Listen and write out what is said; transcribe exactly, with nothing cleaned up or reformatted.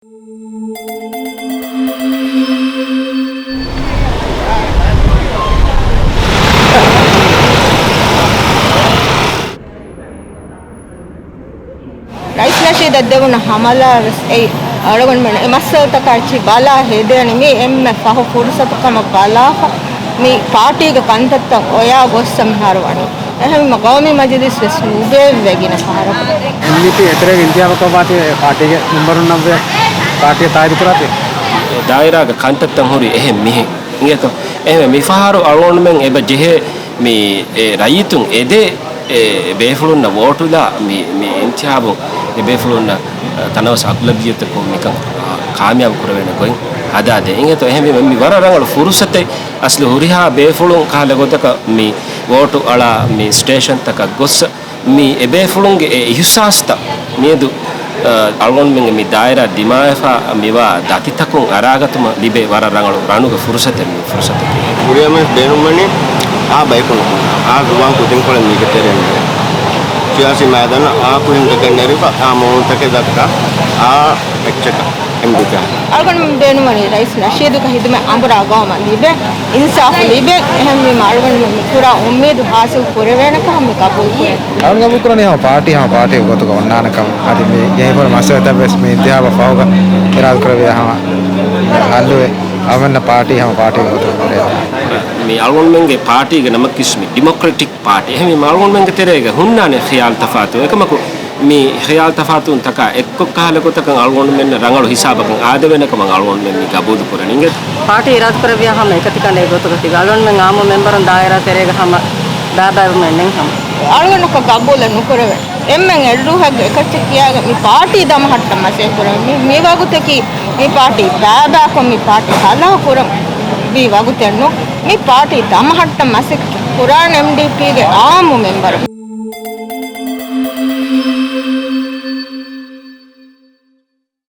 ރައީސް ނަޝީދަށް ދެވުނު ހަމަލާ ވެސް އެއީ އަޅުގަނޑުމެން އެ މައްސަލަތަކާ އެއްޗެއް ބަލާ ހެދޭނެ މީ އެންމެ ފަހު ފުރުސަތު ކަމަށް ބަލާފަ މި ޕާޓީގެ ކަންތައްތައް އޮޔާ ގޮއްސަ މިހާރު ވަނީ. އެހެންވީމަ ގައުމީ މަޖިލިސް ވެސް ނުބޭއްވޭ ގިނަ ފަހަރަކު. އެމްޑީޕީ އެތެރޭގެ އިންތިހާބަކަށް ވާތީ ޕާޓީގެ މެމްބަރުންނަށްވެ ޕާޓީއަށް ތާއީދު ކުރާތީ. ދާއިރާގެ ކަންތައްތައް ހުރީ އެހެން މިހެން. އިނގޭތޯ؟ އެހެންވެ މިފަހަރު އަޅުގަނޑުމެން އެބަ ޖެހޭ މި އެ ރައްޔިތުން އެދޭ އެ ބޭފުޅުންނަށް ވޯޓުލާ މި، މި އިންތިހާބު އެ ބޭފުޅުންނަށް ތަނަވަސް އަޣްލަބިއްޔަތަކުން މިކަން ކާމިޔާބު ކުރެވޭނެ ގޮތް ހަދާދޭ. އިނގޭތޯ؟ އެހެންވީމަ މި ވަރަށް ރަނގަޅު ފުރުސަތެއް. އަސްލު ހުރިހާ ބޭފުޅުން ކަހަލަ ގޮތަކަށް މި ވޯޓު އަޅާ މި ސްޓޭޝަންތަކަށް ގޮއްސަ މި އެބޭފުޅުންގެ އެ އިހުސާސްތައް މިއަދު، އަ، އަޅުގަނޑުމެންގެ މި ދާއިރާ ދިމާވެފަ މިވާ ދަތިތަކުން އަރާގަތުމަށް ލިބޭ ވަރަށް ރަނގަޅު ރަނުގެ ފުރުސަތެއް މި ފުރުސަތަކީ. ކުރިއަށް ވެސް ބޭނުންވަނީ އާ ބަޔަކު ނުކުންނާ، އާ ޒުވާން ކުދިންކޮޅެއް މީގެ ތެރެއިން ނެރެ. ސިޔާސީ މައިދާނަށް އާ ކުދިންތަކެއް ނެރިފަ، އާ މޫނުތަކެއް ދައްކާ، އާ އެއްޗަކަށް. އަޅުގަނޑު ބޭނުންވަނީ ރައީސް ނަޝީދުގެ ހިދުމަތް އަނބުރާ ގައުމަށް ލިބޭ، އިންސާފު ލިބޭ. އެހެންވީމަ އަޅުގަނޑު މި ކުރާ އުއްމީދު ހާސިލް ކުރެވޭނެ ކަމަށް މި ގަބޫލު ކުރޭ. އަޅުގަނޑު ގަބޫލު ކުރަނީ ހަމަ ޕާޓީ، ހަމަ ޕާޓީ ގޮތުގަ އޮންނާނެ ކަމަށް. އަދި މި ގެންފަރު މައްސަލަތައް ވެސް މި އިންތިހާބަށް ފަހުގަ އިރާދަ ކުރެވިޔާ ހަމަ ހައްލުވެ، އަޅުގަނޑު ޕާޓީ ހަމަ ޕާޓީ ގޮތުގަ ކުރޭ. މި އަޅުގަނޑުމެންގެ ޕާޓީގެ ނަމަކީސް މި ޑިމޮކްރެޓިކް ޕާޓީ. އެހެންވީމަ އަޅުގަނޑުމެންގެ ތެރޭގަ ހުންނާނެ ޚިޔާލު ތަފާތު. އެކަމަކު، މި ޚިޔާލު ތަފާތުވުންތަކާ އެއްކޮށް ކަހަލަ ގޮތަކަށް އަޅުގަނޑުމެންނަށް ރަނގަޅު ހިސާބަކަށް އާދެވޭނެ ކަމަށް އަޅުގަނޑުމެން މި ގަބޫލު ކުރަނީ. އިނގޭތޯ؟ ޕާޓީ އިރާދަކުރެއްވިޔާ ހަމަ އެކަތިކަނޑޭ ގޮތުގަ ތިބެ އަޅުގަނޑުމެން އާއްމު މެމްބަރުން ދާއިރާ ތެރޭގަ ހަމަ ބައިބައިވުމެއް ނެތް ހަމަ. އަޅުގަނޑަކަށް ގަބޫލެއް ނުކުރެވޭ. އެންމެން އެއްރޫހެއްގެ އެކައްޗެއް ކިޔާގެން މި ޕާޓީ ދަމަހައްޓަން މަސައްކަތް ކުރަން. މި، މި ވަގުތަކީ މި ޕާޓީ ބައިބައިކޮށް މި ޕާޓީ ހަލާކު ކުރަން ވީ ވަގުތެއް ނޫން. މި ޕާޓީ ދަމަހައްޓަން މަސައްކަތް ކުރާނެ އެމްޑީޕީގެ އާއްމު މެމްބަރު.